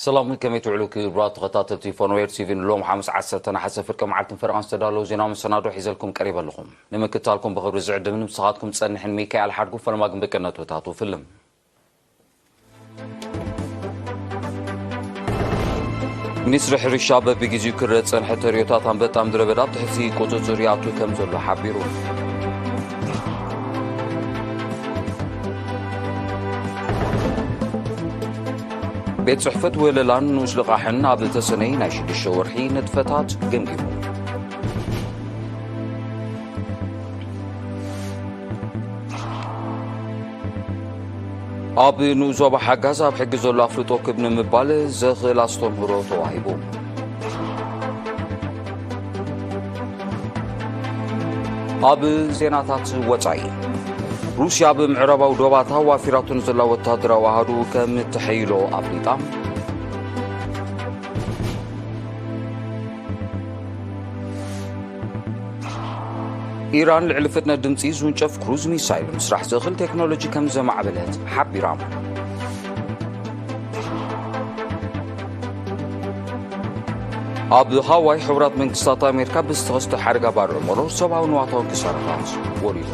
ሰላም፣ ከመይ ትውዕሉ ክቡራት ተኸታተልቲ ፎኖዌር ቲቪ? ንሎም ሓሙስ ዓሰርተ ነሓሰ ፍርቂ መዓልትን ፈረቓን ዝተዳለዉ ዜናዊ መሰናዶ ሒዘልኩም ቀሪበ ኣለኹም። ንምክትታልኩም ብኽብሪ ዝዕድምን ምሳኻትኩም ጸንሕን ሚካኤል ሓድጉ። ፈለማ ግን ብቅድመ ነጥብታቱ ፍልም። ሚኒስትሪ ሕርሻ በብግዜኡ ክረአ ዝጸንሐ ተርእዮታት ኣንበጣ ምድረ በዳ ኣብ ትሕቲ ቁጽጽር ይኣቱ ከም ዘሎ ሓቢሩ። ቤት ጽሕፈት ወለላን ንኡስ ልቓሕን ኣብ ተሰነይ ናይ ሽዱሽተ ወርሒ ንጥፈታት ገምጊሙ። ኣብ ንኡስ ዞባ ሓጋዝ ኣብ ሕጊ ዘሎ ኣፍልጦ ክብ ንምባል ዘኽእል ኣስተምህሮ ተዋሂቡ። ኣብ ዜናታት ወጻኢ፣ ሩስያ ኣብ ምዕራባዊ ዶባታ ዋፊራቶ ንዘላ ወታደራዊ ኣሃዱ ከም እተሐይሎ ኣፍሊጣ። ኢራን ልዕሊ ፍጥነት ድምጺ ዝውንጨፍ ክሩዝ ሚሳይል ምስራሕ ዝኽእል ቴክኖሎጂ ከም ዘማዕበለት ሓቢራ። ኣብ ሃዋይ፣ ሕቡራት መንግስታት ኣሜሪካ ብዝተኸስተ ሓደጋ ባርዕ መሮር ሰብኣዊ ንዋታዊ ክሳራታት ወሪዱ።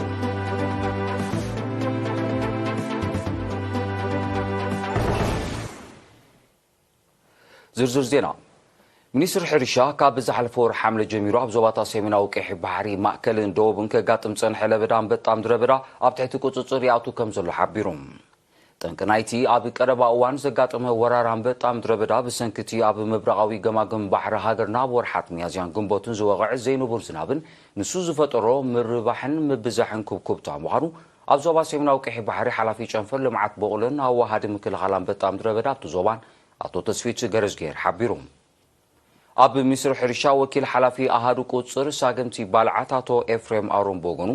ዝርዝር ዜና። ሚኒስትሪ ሕርሻ ካብ ዝሓለፈ ወርሒ ሓምለ ጀሚሩ ኣብ ዞባታት ሰሜናዊ ቀይሕ ባሕሪ፣ ማእከልን ደቡብን ከጋጥም ዝጸንሐ ለበዳ ኣንበጣ ምድረ በዳ ኣብ ትሕቲ ቁጽጽር ይኣቱ ከም ዘሎ ሓቢሩ። ጠንቂ ናይቲ ኣብ ቀረባ እዋን ዘጋጠመ ወራር ኣንበጣ ምድረ በዳ፣ ብሰንኪ እቲ ኣብ ምብራቓዊ ገማግም ባሕሪ ሃገርና ኣብ ወርሓት ሚያዝያን ግንቦትን ዝወቕዐ ዘይንቡር ዝናብን ንሱ ዝፈጠሮ ምርባሕን ምብዛሕን ኩብኩብታ ምዃኑ ኣብ ዞባ ሰሜናዊ ቀይሕ ባሕሪ ሓላፊ ጨንፈር ልምዓት ቦቕልን ኣዋሃዲ ምክልኻል ኣንበጣ ምድረ በዳ ኣብቲ ዞባን ኣቶ ተስፊት ገረዝግሄር ሓቢሩ። ኣብ ሚኒስትሪ ሕርሻ ወኪል ሓላፊ ኣሃዱ ቁጽር ሳግምቲ ባልዓት ኣቶ ኤፍሬም ኣሮን ብወገኑ፣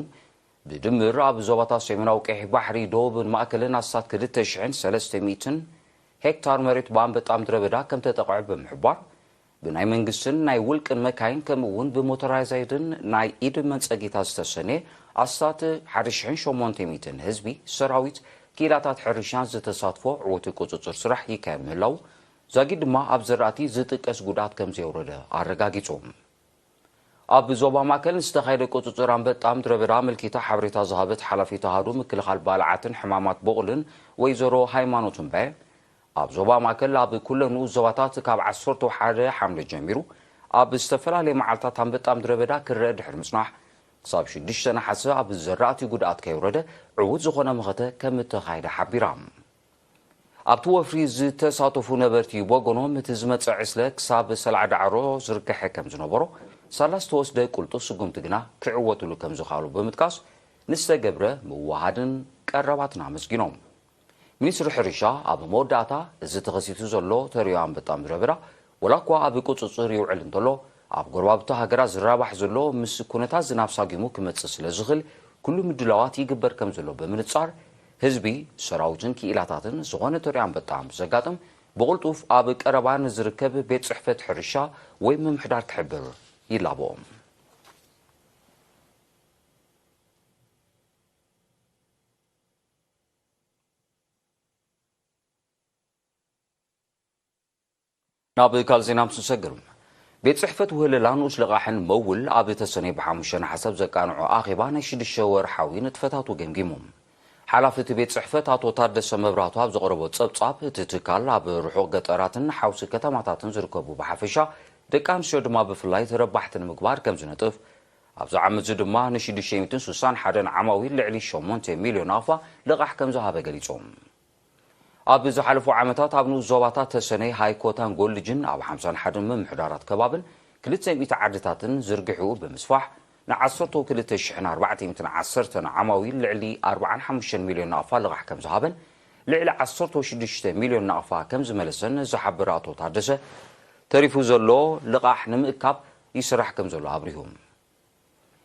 ብድምር ኣብ ዞባታት ሰሜናዊ ቀይሕ ባሕሪ፣ ደቡብን ማእከልን ኣስታት ክልተ ሽሕን ሰለስተ ሚእትን ሄክታር መሬት ብኣንበጣ ምድረ በዳ ከም ተጠቕዐ ብምሕባር፣ ብናይ መንግስትን ናይ ውልቅን መካይን ከምኡ እውን ብሞተራይዛይድን ናይ ኢድ መንጸጊታት ዝተሰነየ ኣስታት ሓደ ሽሕን ሸሞንተ ሚእትን ህዝቢ፣ ሰራዊት፣ ክኢላታት ሕርሻን ዝተሳትፎ ዕዉት ቁጽጽር ስራሕ ይካየድ ምህላዉ ዛጊድ ድማ ኣብ ዘራእቲ ዝጥቀስ ጉድኣት ከም ዘየውረደ ኣረጋጊጹ። ኣብ ዞባ ማእከል ዝተኻየደ ቁጽጽር ኣንበጣ ምድረ በዳ ኣመልኪታ ሓበሬታ ዝሃበት ሓላፊት ኣሃዱ ምክልኻል ባልዓትን ሕማማት ቦቕልን ወይዘሮ ሃይማኖት እምባየ፣ ኣብ ዞባ ማእከል ኣብ ኩለን ንኡስ ዞባታት ካብ ዓሰርተ ሓደ ሓምለ ጀሚሩ ኣብ ዝተፈላለየ መዓልታት ኣንበጣ ምድረ በዳ ክረአ ድሕሪ ምጽናሕ፣ ክሳብ ሽዱሽተ ነሓሰ ኣብ ዘራእቲ ጉድኣት ከየውረደ ዕዉት ዝኾነ መኸተ ከም እተኻየደ ሓቢራ። ኣብቲ ወፍሪ ዝተሳተፉ ነበርቲ ብወገኖም፣ እቲ ዝመጸ ዕስለ ክሳብ ሰላዕ ዳዕሮ ዝርግሐ ከም ዝነበሮ፣ ሳላ ዝተወስደ ቅልጡፍ ስጉምቲ ግና ክዕወትሉ ከም ዝኸኣሉ ብምጥቃስ፣ ንዝተገብረ ምውሃድን ቀረባትን ኣመስጊኖም። ሚኒስትሪ ሕርሻ ኣብ መወዳእታ፣ እዚ ተኸሲቱ ዘሎ ተርእዮ ኣንበጣ ምድረ በዳ፣ ወላ እኳ ኣብ ቁጽጽር ይውዕል እንተሎ፣ ኣብ ጎረባብቲ ሃገራት ዝራባሕ ዘሎ ምስ ኩነታት ዝናብ ሳጊሙ ክመጽእ ስለ ዝኽእል፣ ኩሉ ምድላዋት ይግበር ከም ዘሎ ብምንጻር፣ ህዝቢ፣ ሰራዊትን ክኢላታትን ዝኾነ ተርእዮ ኣንበጣ ምስ ዘጋጥም፣ ብቕልጡፍ ኣብ ቀረባ ንዝርከብ ቤት ጽሕፈት ሕርሻ ወይ ምምሕዳር ክሕብር ይላቦ። ናብ ካልእ ዜና ምስ ንሰግር፣ ቤት ጽሕፈት ውህለላ ንኡስ ልቓሕን መውል ኣብ ተሰነይ ብሓሙሽተ ነሓሰ ዘቃንዖ ኣኼባ ናይ ሽዱሽተ ወርሓዊ ንጥፈታቱ ገምጊሙ። ሓላፊ እቲ ቤት ጽሕፈት ኣቶ ታደሰ መብራህቱ ኣብ ዘቕረቦ ጸብጻብ፣ እቲ ትካል ኣብ ርሑቕ ገጠራትን ሓውሲ ከተማታትን ዝርከቡ ብሓፈሻ፣ ደቂ ኣንስትዮ ድማ ብፍላይ ተረባሕቲ ንምግባር ከም ዝነጥፍ፣ ኣብዚ ዓመት እዚ ድማ ንሽዱሽተ ሚእትን ስሳን ሓደን ዓማዊል ልዕሊ ሸሞንተ ሚልዮን ናቕፋ ልቓሕ ከም ዝሃበ ገሊጹ። ኣብ ዝሓለፉ ዓመታት ኣብ ንኡስ ዞባታት ተሰነይ፣ ሃይኮታን ጎልጅን ኣብ ሓምሳን ሓደን ምምሕዳራት ከባብን ክልተ ሚእቲ ዓድታትን ዝርግሕኡ ብምስፋሕ፣ ንዓሰርተ ክልተ ሽሕን ኣርባዕተ ሚእትን ዓሰርተን ዓማዊል ልዕሊ ኣርባዓን ሓሙሽተን ሚልዮን ናቕፋ ልቓሕ ከም ዝሃበን ልዕሊ ዓሰርተ ሽዱሽተ ሚልዮን ናቕፋ ከም ዝመለሰን ዝሓበረ ኣቶ ታደሰ፣ ተሪፉ ዘሎ ልቓሕ ንምእካብ ይስራሕ ከም ዘሎ ኣብሪሁ።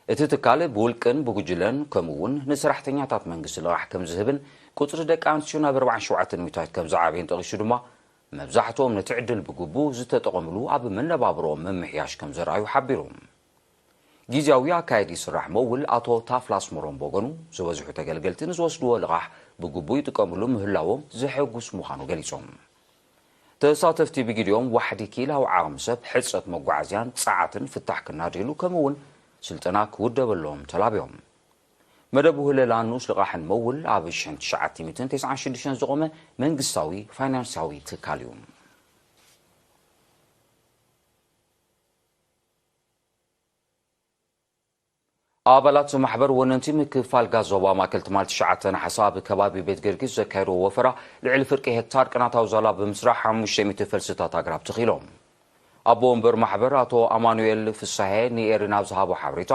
እቲ ትካል ብውልቅን ብጉጅለን ከምኡ እውን ንሰራሕተኛታት መንግስቲ ልቓሕ ከም ዝህብን ቁጽሪ ደቂ ኣንስትዮ ናብ ኣርባዓን ሸውዓተን ሚእታዊት ከም ዝዓበየን ጠቒሱ ድማ፣ መብዛሕትኦም ነቲ ዕድል ብግቡእ ዝተጠቐምሉ ኣብ መነባብሮኦም ምምሕያሽ ከም ዘርኣዩ ሓቢሩ። ግዝያዊ ኣካየዲ ስራሕ መውል ኣቶ ታፍላ ኣስመሮም ብወገኑ፣ ዝበዝሑ ተገልገልቲ ንዝወስድዎ ልቓሕ ብግቡእ ይጥቀምሉ ምህላዎም ዘሐጉስ ምዃኑ ገሊጾም። ተሳተፍቲ ብግዲኦም ዋሕዲ ክኢላዊ ዓቕሚ ሰብ፣ ሕጽረት መጓዓዝያን ጸዓትን ፍታሕ ክናድይሉ፣ ከምኡ እውን ስልጠና ክውደበሎም ተላብዮም። መደብ ውህለላ ንኡስ ልቓሕን መውል ኣብ ሽሕን ትሽዓተ ሚእትን ተስዓን ሽዱሽተን ዝቖመ መንግስታዊ ፋይናንሳዊ ትካል እዩ። ኣባላት ማሕበር ወነንቲ ምክፋል ጋዝ ዞባ ማእከል ትማል ትሽዓተ ነሓሰ ኣብ ከባቢ ቤት ጊዮርጊስ ዘካየድዎ ወፈራ፣ ልዕሊ ፍርቂ ሄክታር ቅናታዊ ዛላ ብምስራሕ ሓሙሽተ ሚእቲ ፈልስታት ኣግራብ ተኺሎም። ኣቦ ወንበር ማሕበር ኣቶ ኣማኑኤል ፍሳሄ ንኤሪና ኣብ ዝሃቦ ሓበሬታ፣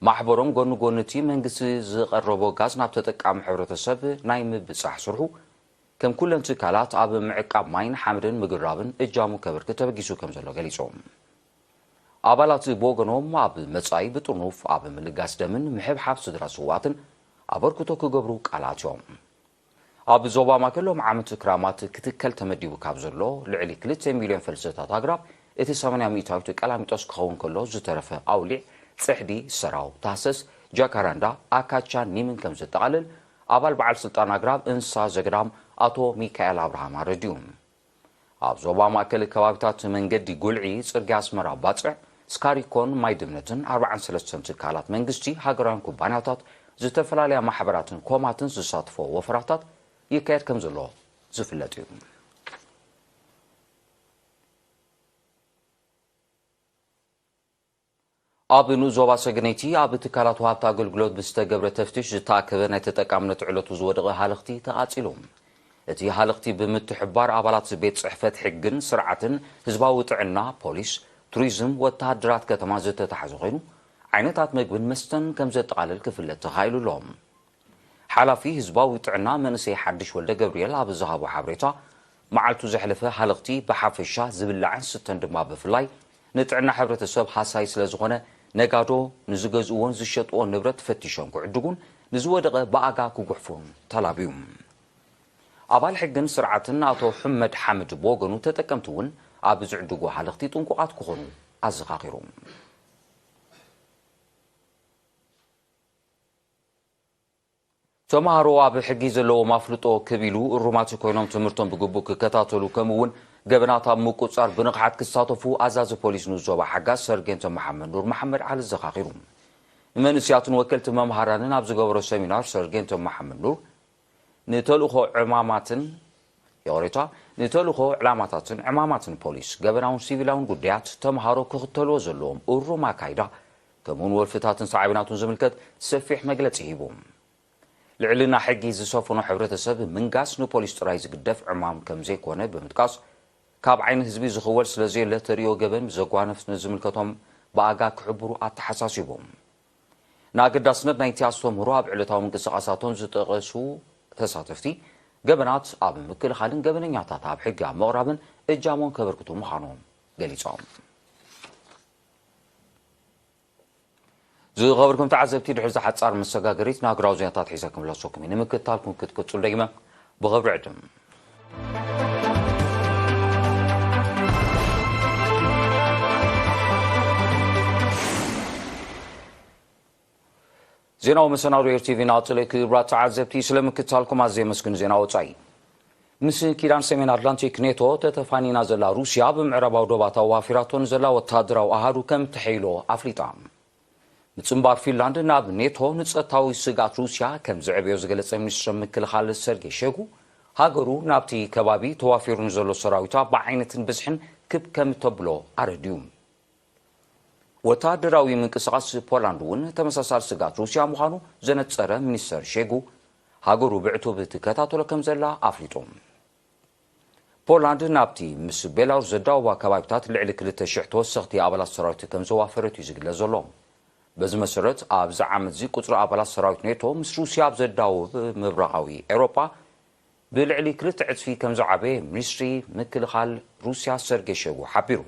ማሕበሮም ጎኒ ጎኒ እቲ መንግስቲ ዝቐረቦ ጋዝ ናብ ተጠቃሚ ሕብረተሰብ ናይ ምብጻሕ ስርሑ፣ ከም ኩለን ትካላት ኣብ ምዕቃብ ማይን ሓመድን ምግራብን እጃሙ ከበርክት ተበጊሱ ከም ዘሎ ገሊጾም። ኣባላት ብወገኖም ኣብ መጻኢ ብጥርኑፍ ኣብ ምልጋስ ደምን ምሕብሓብ ስድራ ስውኣትን ኣበርክቶ ክገብሩ ቃል ኣትዮም። ኣብ ዞባ ማእከል ሎም ዓመት ክራማት ክትከል ተመዲቡ ካብ ዘሎ ልዕሊ ክልተ ሚልዮን ፈልስታት ኣግራብ እቲ ሰማንያ ሚእታዊት ቀላሚጦስ ክኸውን ከሎ ዝተረፈ ኣውሊዕ፣ ጽሕዲ፣ ሰራው፣ ታህሰስ፣ ጃካራንዳ፣ ኣካቻን ኒምን ከም ዘጠቓልል ኣባል በዓል ስልጣን ኣግራብ እንስሳ ዘገዳም ኣቶ ሚካኤል ኣብርሃም ኣረዲኡ። ኣብ ዞባ ማእከል ከባቢታት መንገዲ ጉልዒ፣ ጽርግያ ኣስመራ ባጽዕ፣ ስካሪኮን ማይ ድምነትን ኣርባዓን ሰለስተን ትካላት መንግስቲ፣ ሃገራውያን ኩባንያታት፣ ዝተፈላለያ ማሕበራትን ኮማትን ዝሳትፎ ወፈራታት ይካየድ ከም ዘሎ ዝፍለጥ እዩ። ኣብ ንኡስ ዞባ ሰገነይቲ ኣብ ትካላት ወሃብቲ ኣገልግሎት ብዝተገብረ ተፍትሽ ዝተኣከበ ናይ ተጠቃምነት ዕለቱ ዝወደቐ ሃለኽቲ ተቓጺሉ። እቲ ሃለኽቲ ብምትሕብባር ኣባላት ቤት ጽሕፈት ሕግን ስርዓትን፣ ህዝባዊ ጥዕና፣ ፖሊስ፣ ቱሪዝም፣ ወተሃደራት ከተማ ዝተታሕዘ ኮይኑ፣ ዓይነታት መግብን መስተን ከም ዘጠቓልል ክፍለጥ ተኻኢሉ ኣሎ። ሓላፊ ህዝባዊ ጥዕና መንእሰይ ሓድሽ ወልደ ገብርኤል ኣብ ዝሃቦ ሓበሬታ፣ መዓልቱ ዘሕለፈ ሃለኽቲ ብሓፈሻ፣ ዝብላዕን ስተን ድማ ብፍላይ ንጥዕና ሕብረተሰብ ሃሳይ ስለ ዝኾነ፣ ነጋዶ ንዝገዝእዎን ዝሸጥዎን ንብረት ፈቲሾም ክዕድጉን ንዝወደቐ ብኣጋ ክጉሕፉን ተላብዩ። ኣባል ሕግን ስርዓትን ኣቶ ሕመድ ሓምድ ብወገኑ፣ ተጠቀምቲ እውን ኣብ ዝዕድጉ ሃለኽቲ ጥንቁቓት ክኾኑ ኣዘኻኺሩ። ተምሃሮ ኣብ ሕጊ ዘለዎም ኣፍልጦ ክብ ኢሉ እሩማት ኮይኖም ትምህርቶም ብግቡእ ክከታተሉ፣ ከምኡ እውን ገበናት ኣብ ምቁጽጻር ብንቕሓት ክሳተፉ ኣዛዚ ፖሊስ ንኡስ ዞባ ሓጋዝ ሰርጌንት መሓመድ ኑር መሓመድ ዓሊ ዘኻኺሩ። ንመንእሰያትን ወከልቲ መምሃራንን ኣብ ዝገበሮ ሰሚናር ሰርጌንት መሓመድ ኑር፣ ንተልእኾ ዕማማትን፣ ይቕሬታ፣ ንተልእኾ ዕላማታትን ዕማማትን ፖሊስ፣ ገበናውን ሲቪላውን ጉዳያት ተምሃሮ ክኽተልዎ ዘለዎም እሩም ኣካይዳ፣ ከምኡውን ወልፍታትን ሳዕቤናቱን ዝምልከት ሰፊሕ መግለጺ ሂቡ። ልዕልና ሕጊ ዝሰፈኖ ሕብረተሰብ ምንጋስ ንፖሊስ ጥራይ ዝግደፍ ዕማም ከም ዘይኮነ ብምጥቃስ፣ ካብ ዓይኒ ህዝቢ ዝኽወል ስለ ዘየለ፣ ተርእዮ ገበን ብዘጓነፍ ንዝምልከቶም ብኣጋ ክሕብሩ ኣተሓሳሲቡ። ንኣገዳስነት ናይቲ ኣስተምህሮ ኣብ ዕለታዊ ምንቅስቓሳቶም ዝጠቐሱ ተሳተፍቲ፣ ገበናት ኣብ ምክልኻልን ገበነኛታት ኣብ ሕጊ ኣብ ምቕራብን እጃሞም ከበርክቱ ምዃኖም ገሊጾም። ዝኸበርኩም ተዓዘብቲ፣ ድሕሪ እዛ ሓጻር መሰጋገሪት፣ ንሃገራዊ ዜናታት ሒዘ ክምለሰኩም እየ። ንምክትታልኩም ክትቅጽሉ ደጊመ ብኽብሪ ዕድም። ዜናዊ መሰናዶ ኤር ቲቪ ናጽለ። ክቡራት ተዓዘብቲ፣ ስለ ምክትታልኩም ኣዝየ የመስግን። ዜና ወጻኢ። ምስ ኪዳን ሰሜን ኣትላንቲክ ኔቶ ተተፋኒና ዘላ ሩስያ፣ ብምዕራባዊ ዶባት ኣዋፊራቶ ንዘላ ወተሃደራዊ ኣሃዱ ከም ተሐይሎ ኣፍሊጣ። ምጽንባር ፊንላንድ ናብ ኔቶ ንጸጥታዊ ስግኣት ሩስያ ከም ዘዕበዮ ዝገለጸ ሚኒስትር ምክልኻል ሰርጌ ሸጉ፣ ሃገሩ ናብቲ ከባቢ ተዋፊሩ ንዘሎ ሰራዊታ ብዓይነትን ብዝሕን ክብ ከም ተብሎ ኣረድዩ። ወተሃደራዊ ምንቅስቓስ ፖላንድ እውን ተመሳሳሊ ስግኣት ሩስያ ምዃኑ ዘነጸረ ሚኒስተር ሼጉ፣ ሃገሩ ብዕቱብ ትከታተሎ ከም ዘላ ኣፍሊጡ። ፖላንድ ናብቲ ምስ ቤላሩስ ዘዳውባ ከባቢታት ልዕሊ ክልተ ሽሕ ተወሰኽቲ ኣባላት ሰራዊት ከም ዘዋፈረት እዩ ዝግለጽ ዘሎ። በዚ መሰረት፣ ኣብዚ ዓመት እዚ ቁጽሪ ኣባላት ሰራዊት ኔቶ ምስ ሩስያ ኣብ ዘዳውብ ምብራቓዊ ኤውሮጳ ብልዕሊ ክልተ ዕጽፊ ከም ዝዓበየ ሚኒስትሪ ምክልኻል ሩስያ ሰርጌ ሸጉ ሓቢሩ።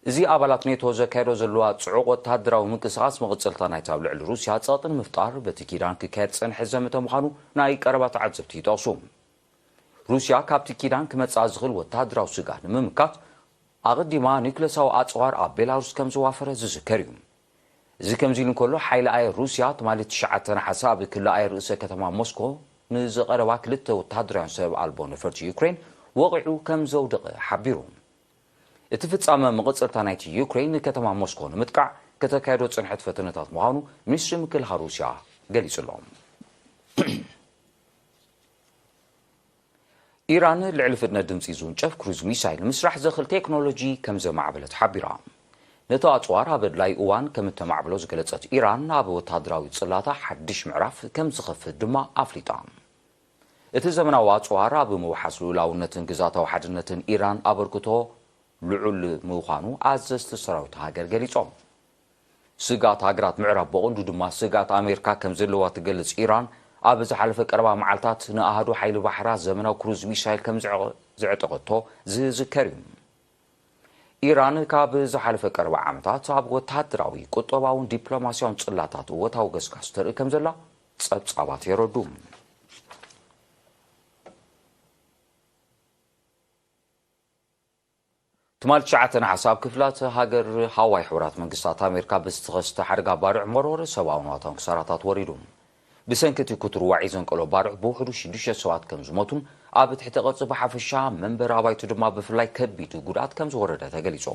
እዚ ኣባላት ኔቶ ዘካየዶ ዘለዋ ጽዑቕ ወተሃደራዊ ምንቅስቓስ፣ መቐጸልታ ናይቲ ኣብ ልዕሊ ሩስያ ጸቕጢ ንምፍጣር በቲ ኪዳን ክካየድ ዝጸንሐ ዘመተ ምዃኑ ናይ ቀረባ ተዓዘብቲ ይጠቕሱ። ሩስያ ካብቲ ኪዳን ክመጽኣ ዝኽእል ወተሃደራዊ ስግኣት ንምምካት፣ ኣቐዲማ ኒውክለሳዊ ኣጽዋር ኣብ ቤላሩስ ከም ዘዋፈረ ዝዝከር እዩ። እዚ ከምዚ ኢሉ እንከሎ፣ ሓይሊ ኣየር ሩስያ ትማሊ ትሽዓተ ነሓሰ ኣብ ክሊ ኣየር ርእሰ ከተማ ሞስኮ ንዝቐረባ ክልተ ወተሃደራውያን ሰብ ኣልቦ ነፈርቲ ዩክሬን ወቒዑ ከም ዘውደቐ ሓቢሩ። እቲ ፍጻመ መቐጸልታ ናይቲ ዩክሬን ንከተማ ሞስኮ ንምጥቃዕ ከተካየዶ ዝጸንሐት ፈተነታት ምዃኑ ሚኒስትሪ ምክልኻል ሩስያ ገሊጹ ኣሎ። ኢራን ልዕሊ ፍጥነት ድምጺ ዝውንጨፍ ክሩዝ ሚሳይል ንምስራሕ ዘኽእል ቴክኖሎጂ ከም ዘማዕበለት ሓቢራ። ነቲ ኣጽዋር ኣብ ኣድላይ እዋን ከም እተማዕብሎ ዝገለጸት ኢራን፣ ኣብ ወተሃደራዊ ጽላታ ሓድሽ ምዕራፍ ከም ዝኸፍት ድማ ኣፍሊጣ። እቲ ዘመናዊ ኣጽዋር ኣብ ምውሓስ ልኡላውነትን ግዝኣታዊ ሓድነትን ኢራን ኣበርክቶ ልዑል ምዃኑ ኣዘዝቲ ሰራዊት ሃገር ገሊጾም። ስግኣት ሃገራት ምዕራብ፣ ብቐንዱ ድማ ስግኣት ኣሜሪካ ከም ዘለዋ ትገልጽ ኢራን፣ ኣብ ዝሓለፈ ቀረባ መዓልታት ንኣሃዱ ሓይሊ ባሕራ ዘመናዊ ክሩዝ ሚሳይል ከም ዘዕጠ-፣ ዘዕጠቐቶ ዝዝከር እዩ። ኢራን ካብ ዝሓለፈ ቀረባ ዓመታት ኣብ ወተሃደራዊ፣ ቁጠባውን ዲፕሎማስያውን ጽላታት እወታዊ ገስጋስ ተርኢ ከም ዘላ ጸብጻባት የረዱ። ትማሊ ትሽዓተ ነሓሰ ኣብ ክፍላት ሃገር ሃዋይ ሕቡራት መንግስታት ኣሜሪካ ብዝተኸስተ ሓደጋ ባርዕ መርወሪ ሰብኣውን ዋታውን ክሳራታት ወሪዱ። ብሰንኪ እቲ ክቱር ዋዒ ዘንቀሎ ባርዕ ብውሕዱ ሽዱሽተ ሰባት ከም ዝሞቱን ኣብ ትሕቲ ቅርጺ ብሓፈሻ መንበሪ ኣባይቲ ድማ ብፍላይ ከቢድ ጉድኣት ከም ዝወረደ ተገሊጹ።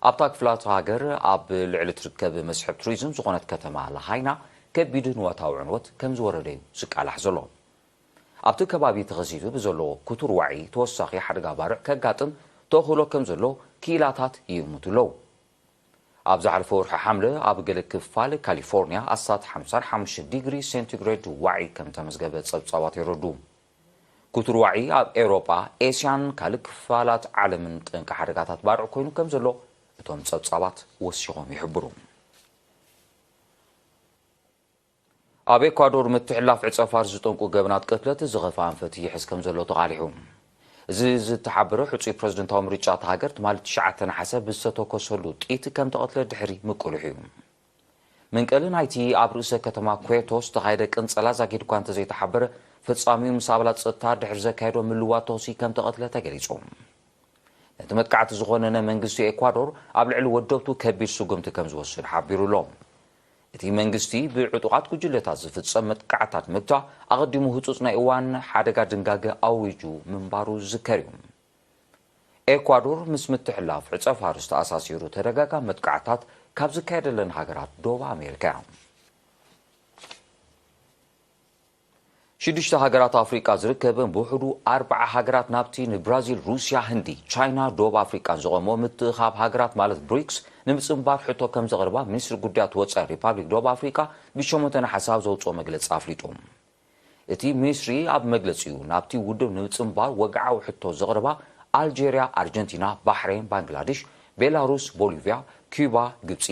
ኣብታ ክፍላት ሃገር ኣብ ልዕሊ ትርከብ መስሕብ ቱሪዝም ዝኾነት ከተማ ላሃይና ከቢድ ንዋታዊ ዕንወት ከም ዝወረደ እዩ ዝቃላሕ ዘሎ። ኣብቲ ከባቢ ተኸሲቱ ብዘሎ ክቱር ዋዒ ተወሳኺ ሓደጋ ባርዕ ከጋጥም ተኽእሎ ከም ዘሎ ክኢላታት ይእምቱ ኣለዉ። ኣብ ዝሓለፈ ወርሒ ሓምለ ኣብ ገለ ክፋል ካሊፎርኒያ ኣስታት ሓምሳን ሓሙሽተ ዲግሪ ሴንቲግሬድ ዋዒ ከም ተመዝገበ ጸብጻባት የረዱ። ክቱር ዋዒ ኣብ ኤውሮጳ፣ ኤስያን ካልእ ክፋላት ዓለምን ጠንቂ ሓደጋታት ባርዕ ኮይኑ ከም ዘሎ እቶም ጸብጻባት ወሲኾም ይሕብሩ። ኣብ ኤኳዶር ምትሕልላፍ ዕጸ ፋርስ ዝጠንቁ ገበናት ቅትለት ዝኸፍኣ ኣንፈት ይሕዝ ከም ዘሎ ተቓሊሑ። እዚ ዝተሓበረ ሕጹይ ፕረዚደንታዊ ምርጫ እታ ሃገር ትማሊ ትሽዓተ ነሓሰ ብዝተተኮሰሉ ጥይት ከም ተቐትለ ድሕሪ ምቅልሑ እዩ። መንቀሊ ናይቲ ኣብ ርእሰ ከተማ ኩዌቶ ዝተኻየደ ቅንጸላ ዛጊድ እኳ እንተዘይተሓበረ፣ ፈጻሚኡ ምስ ኣባላት ጸጥታ ድሕሪ ዘካየዶ ምልዋጥ ተኹሲ ከም ተቐትለ ተገሊጹ። ነቲ መጥቃዕቲ ዝኾነነ መንግስቲ ኤኳዶር ኣብ ልዕሊ ወደብቱ ከቢድ ስጉምቲ ከም ዝወስድ ሓቢሩ ኣሎ። እቲ መንግስቲ ብዕጡቓት ጉጅለታት ዝፍጸም መጥቃዕታት ምግታእ ኣቐዲሙ ህጹጽ ናይ እዋን ሓደጋ ድንጋገ ኣዊጁ ምንባሩ ዝዝከር እዩ። ኤኳዶር ምስ ምትሕልላፍ ዕጸ ፋርስ ተኣሳሲሩ ተደጋጋሚ መጥቃዕታት ካብ ዝካየደለን ሃገራት ዶብ ኣሜሪካ እያ። ሽዱሽተ ሃገራት ኣፍሪቃ ዝርከበን ብውሕዱ ኣርባዓ ሃገራት ናብቲ ንብራዚል፣ ሩስያ፣ ህንዲ፣ ቻይና፣ ዶብ ኣፍሪቃን ዝቐመኦ ምትእኻብ ሃገራት ማለት ብሪክስ ንምጽንባር ሕቶ ከም ዘቕርባ ሚኒስትሪ ጉዳያት ወጻኢ ሪፓብሊክ ዶብ ኣፍሪቃ ብሸሞንተ ነሓሰ ኣብ ዘውጽኦ መግለጺ ኣፍሊጡ። እቲ ሚኒስትሪ ኣብ መግለጺኡ ናብቲ ውድብ ንምጽንባር ወግዓዊ ሕቶ ዘቕርባ ኣልጀርያ፣ ኣርጀንቲና፣ ባሕሬን፣ ባንግላዴሽ፣ ቤላሩስ፣ ቦሊቭያ፣ ኪዩባ፣ ግብጺ፣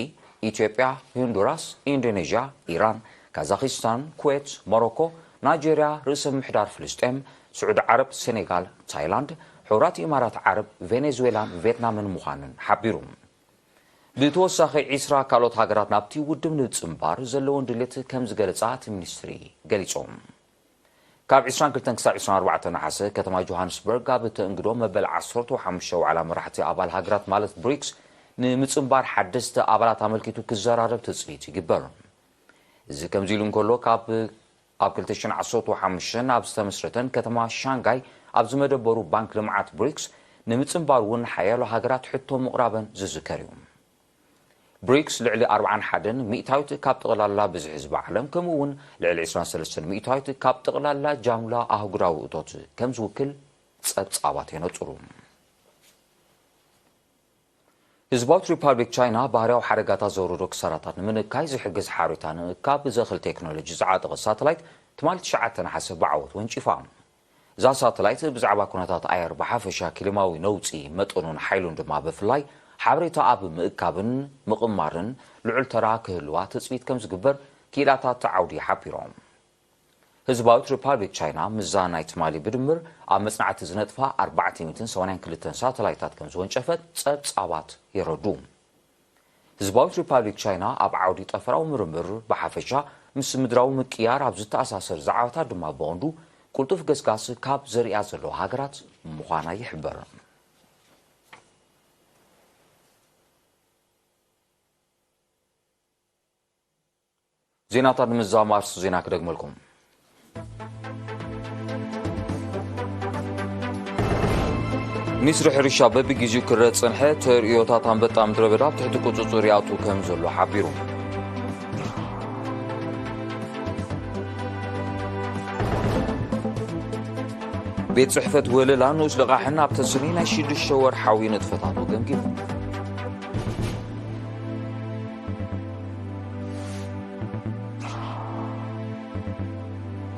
ኢትዮጵያ፣ ሆንዱራስ፣ ኢንዶኔዥያ፣ ኢራን፣ ካዛኺስታን፣ ኩዌት፣ ሞሮኮ፣ ናይጀርያ፣ ርእሰ ምምሕዳር ፍልስጤም፣ ስዑዲ ዓረብ፣ ሴኔጋል፣ ታይላንድ፣ ሕቡራት ኢማራት ዓረብ፣ ቬኔዙዌላን ቬትናምን ምዃነን ሓቢሩ። ብተወሳኺ ዒስራ ካልኦት ሃገራት ናብቲ ውድብ ንምጽንባር ዘለወን ድሌት ከም ዝገለጻ እቲ ሚኒስትሪ ገሊጾም። ካብ ዒስራን ክልተን ክሳብ ዒስራን ኣርባዕተን ነሓሰ ከተማ ጆሃንስበርግ ኣብ እተእንግዶ መበል ዓሰርተ ሓሙሽተ ዋዕላ መራሕቲ ኣባል ሃገራት ማለት ብሪክስ ንምጽንባር ሓደስቲ ኣባላት ኣመልኪቱ ክዘራረብ ትጽቢት ይግበር። እዚ ከምዚ ኢሉ እንከሎ፣ ካብ ኣብ ክልተ ሽሕን ዓሰርተ ሓሙሽተን ኣብ ዝተመስረተን ከተማ ሻንጋይ ኣብ ዝመደበሩ ባንክ ልምዓት ብሪክስ ንምጽንባር እውን ሓያሎ ሃገራት ሕቶ ምቕራበን ዝዝከር እዩ። ብሪክስ ልዕሊ ኣርብዓን ሓደን ሚእታዊት ካብ ጠቕላላ ብዝሒ ህዝቢ ዓለም፣ ከምኡ እውን ልዕሊ ዕስራን ሰለስተን ሚእታዊት ካብ ጠቕላላ ጃምላ ኣህጉራዊ እቶት ከም ዝውክል ጸብጻባት የነጽሩ። ህዝባዊት ሪፓብሊክ ቻይና ባህርያዊ ሓደጋታት ዘውረዶ ክሳራታት ንምንካይ ዝሕግዝ ሓበሬታ ንምእካብ ዘኽእል ቴክኖሎጂ ዝዓጠቐ ሳተላይት ትማሊ ትሽዓተ ነሓሰ ብዓወት ወንጪፋ። እዛ ሳተላይት ብዛዕባ ኩነታት ኣየር ብሓፈሻ፣ ክሊማዊ ነውጺ መጠኑን ሓይሉን ድማ ብፍላይ፣ ሓበሬታ ኣብ ምእካብን ምቕማርን ልዑል ተራ ክህልዋ ትጽቢት ከም ዝግበር ክኢላታት እቲ ዓውዲ ሓቢሮም። ህዝባዊት ሪፓብሊክ ቻይና ምስዛ ናይ ትማሊ ብድምር ኣብ መጽናዕቲ ዝነጥፋ ኣርባዕተ ሚእትን ሰማንያን ክልተን ሳተላይታት ከም ዝወንጨፈት ጸብጻባት የረዱ። ህዝባዊት ሪፓብሊክ ቻይና ኣብ ዓውዲ ጠፈራዊ ምርምር ብሓፈሻ፣ ምስ ምድራዊ ምቅያር ኣብ ዝተኣሳሰር ዛዕባታት ድማ ብቐንዱ ቅልጡፍ ገስጋስ ካብ ዘርእያ ዘለዋ ሃገራት ምዃና ይሕበር። ዜናታት ንምዝዛም ኣርእስቲ ዜና ክደግመልኩም። ሚኒስትሪ ሕርሻ በብግዜኡ ክረአ ዝጸንሐ ተርእዮታት ኣንበጣ ምድረ በዳ ኣብ ትሕቲ ቁጽጽር ይኣቱ ከም ዘሎ ሓቢሩ። ቤት ጽሕፈት ወለላ ንኡስ ልቓሕን ኣብ ተስኒ ናይ ሽዱሽተ ወርሓዊ ንጥፈታቱ ገምጊሙ።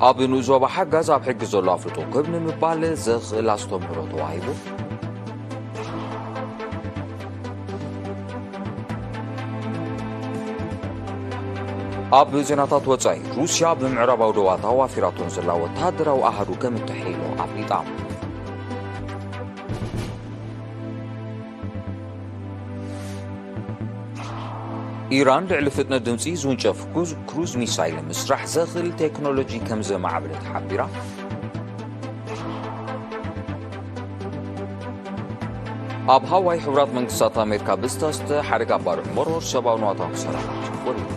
ኣብ ንኡስ ዞባ ሓጋዝ ኣብ ሕጊ ዘሎ ኣፍልጦ ክብ ንምባል ዘኽእል ኣስተምህሮ ተዋሂቡ። ኣብ ዜናታት ወጻኢ፣ ሩስያ ብምዕራባዊ ዶባት ኣዋፊራቶ ንዘላ ወተሃደራዊ ኣሃዱ ከም እተሐይሎ ኣፍሊጣ። ኢራን ልዕሊ ፍጥነት ድምጺ ዝውንጨፍ ክሩዝ፣ ክሩዝ ሚሳይል ምስራሕ ዘኽእል ቴክኖሎጂ ከም ዘማዕበለት ሓቢራ። ኣብ ሃዋይ ሕቡራት መንግስታት ኣሜሪካ ብዝተኸስተ ሓደጋ ባርዕ መሮር ሰብኣዊ ንዋታዊ ክሳራታት ወሪዱ።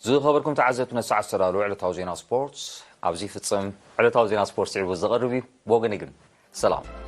ዝኸበርኩም ተዓዘብቲ ነቲ ሰዓት ዝተዳለወ ዕለታዊ ዜና ስፖርት ኣብዚ ይፍጸም። ዕለታዊ ዜና ስፖርት ስዒቡ ዝቐርብ እዩ። ብወገነይ ግን ሰላም።